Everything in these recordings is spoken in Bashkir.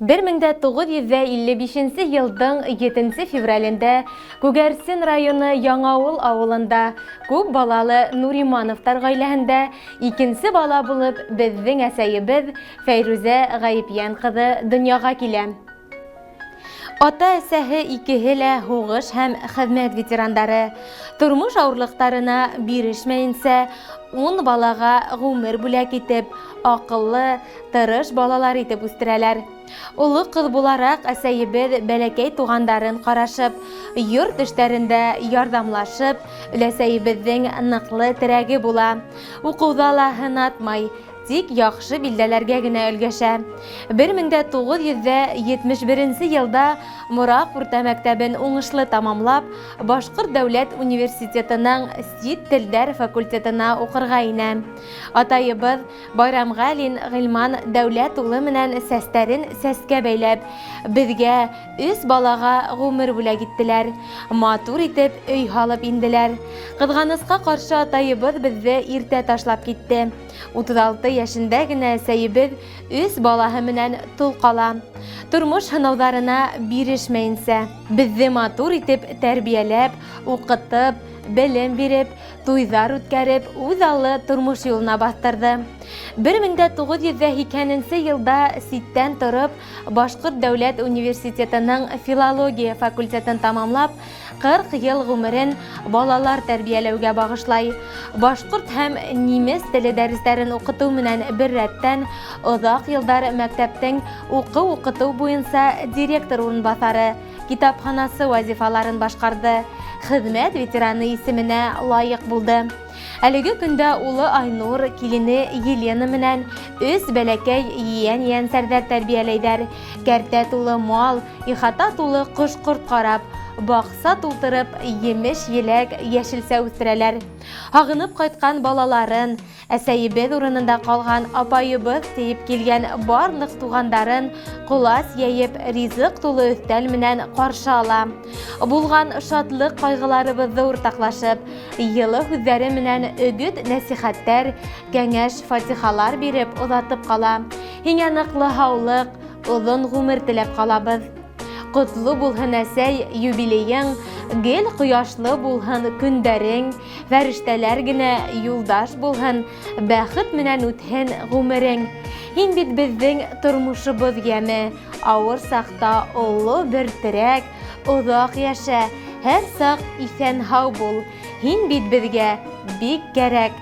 1955 нче елдың 7 февралендә Күгәрсен районы Яңавыл авылында күп балалы Нуримановтар гаиләһендә икенче бала булып безнең әсәебез Фәйрүзә Гаепьян кызы дөньяга килә. Ата-әсәһе икеһе лә һугыш һәм хезмәт ветерандары. Тормыш авырлыктарына бирешмәенчә, ун балага гомер бүләк итеп, акыллы, тырыш балалар итеп үстерәләр. Олы кыз буларак, әсәебез бәләкәй тугандарын карашып, йорт эшләрендә ярдәмлашып, өләсәебезнең ныклы терәге була. Укуда ла һынатмай, Тик яхшы билдәләргә генә өлгәшә. 1971 елда Морак урта мәктәбен уңышлы тамамлап, Башкорт дәүләт университетының сит телдәр факультетына укырга инә. Атаебыз Байрамгалин Гыйльман Дәүләт улы менән сәстәрен сәскә бәйләп, безгә, өч балага гомер бүләк иттеләр. Матур итеп өй һалып инделәр. Кызганыска каршы атаебыз безне иртә ташлап китте. 36 яшендә генә әсәебез үз балаһы менән тол кала. Тормыш һынаударына бирешмәенсә, безне матур итеп тәрбияләп, укытып, белем биреп, туйзар үткәреп, үз аллы тормыш юлына бастырды. 1980 елда ситтән торып, Башкорт дәүләт университетының филология факультетын тамамлап, 40 ел гомерен балалар тәрбияләүгә багышлай. Башкорт һәм нимес теле дәресләрен укыту менән беррәттән, озак елдар мәктәптең уку-укыту буенча директор урынбасары, китапханасы вазифаларын башкарды, хезмәт ветераны исеменә лаек булды. Әлеге көндә улы Айнур, килене Елена менән өч бәләкәй иән-иәнсәрдәр тәрбияләйдәр. Кәртә тулы мал, ихата тулы кош-корт карап, бакса тултырып, емеш-еләк, яшелсә үстерәләр. Һагынып кайткан балаларын, әсәебез урынында калган апаебыз диеп килгән барлык тугандарын колач йәеп, ризык тулы өстәл менән каршы ала. Булган шатлык-кайгыларыбызны уртаклашып, Йылы һүзләре менән өгет-нәсихәттәр, кәңәш-фатихалар биреп озатып кала. Һиңә ныклы һаулык, озын гомер теләп калабыз. Котлы булһын әсәй юбилеең, гел кояшлы булһын көндәрең, фәрештәләр генә юлдаш булһын, бәхет менән үтһен гомерең. Һин бит безнең тормышыбыз яме, авыр сакта олы бер терәк, Озак яшә, һәр сак исән-һау бул, Һин бит безгә бик кәрәк.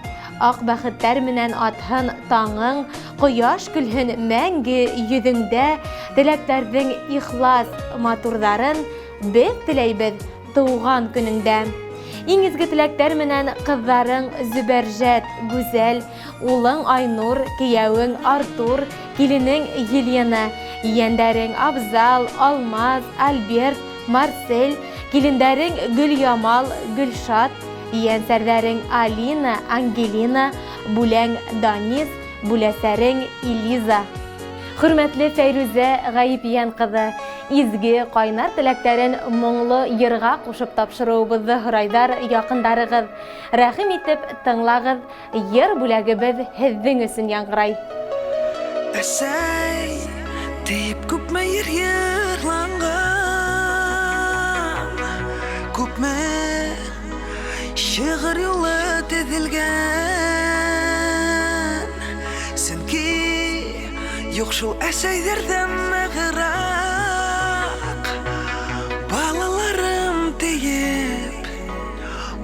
Ак бәхетләр менән атһын таңың, Кояш көлһен мәңге йөзеңдә, Теләкләрнең ихлас матурдарын Без теләйбез туган көнеңдә. Иң изге теләкләр менән кызларың Зөбәрҗәт, Гүзәл, Улың Айнур, киявең Артур, киленең Елена, иәндәрең Абзал, Алмаз, Альберт, Марсель, килендәрең Гөльямал, Гөлшат, иәнсәрдәрең Алина, Ангелина, бүләң Данис, бүләсәрең Илиза. Хөрмәтле Фәйрүзә Гаипьян кызы, изге, кайнар теләкләрен моңлы йырга кушып тапшыруыбызды һорайдар якындарыгыз. Рәхим итеп тыңлагыз, Йыр бүләгебез һеҙҙең өсөн яңғырай. Әсәй диеп күпме йыр йырланган, Күпме шигырь юлы тезелгән. Сөнки юк шул әсәйләрдән ныграк, Балаларым диеп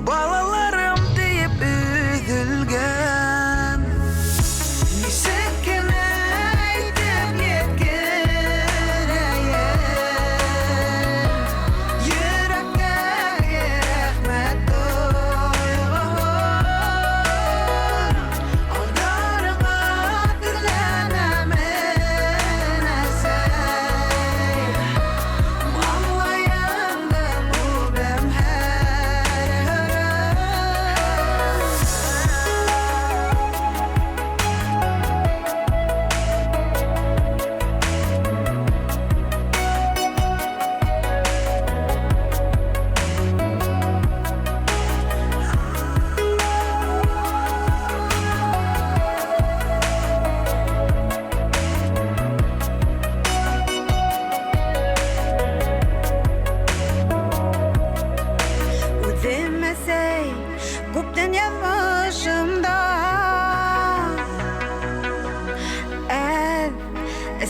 Балаларым диеп өзелгән. Ничек кенә әйтеп еткерәем Йөрәктәге рәхмәт тойгыһын. Алдарыңа тезләнәмен, әсәй.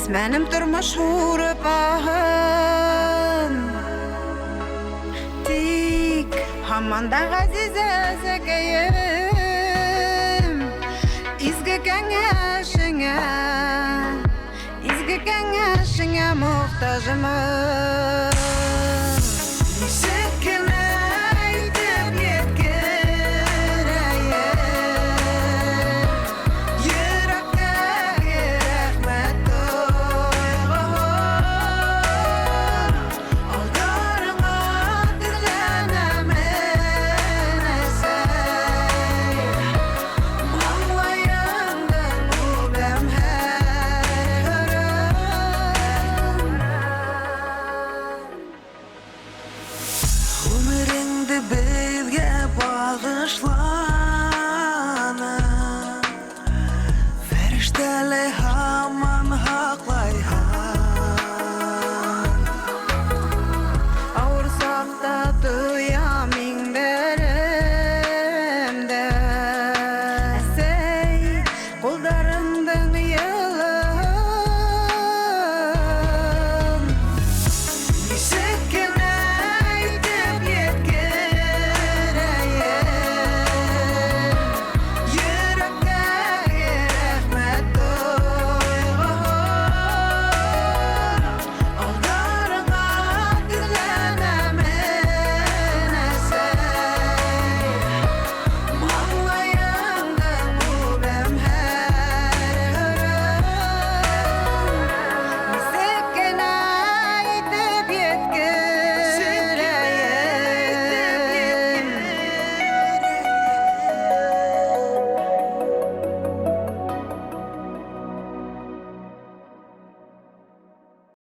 Эсмәнем тормош һурпаһын. Тик һаман да ғәзиз әсәкәйем, изге кәңәшеңә, изге кәңәшеңә мохтажмын. Нисек кенә әйтеп еткерәйем йөрәктәге рәхмәт тойғоһон? Алдарыңа теҙләнәмен, әсәй, маңлайыңдан үбәм һәр һырын. Ғүмереңде беҙгә бағышланың, фәрештәләй.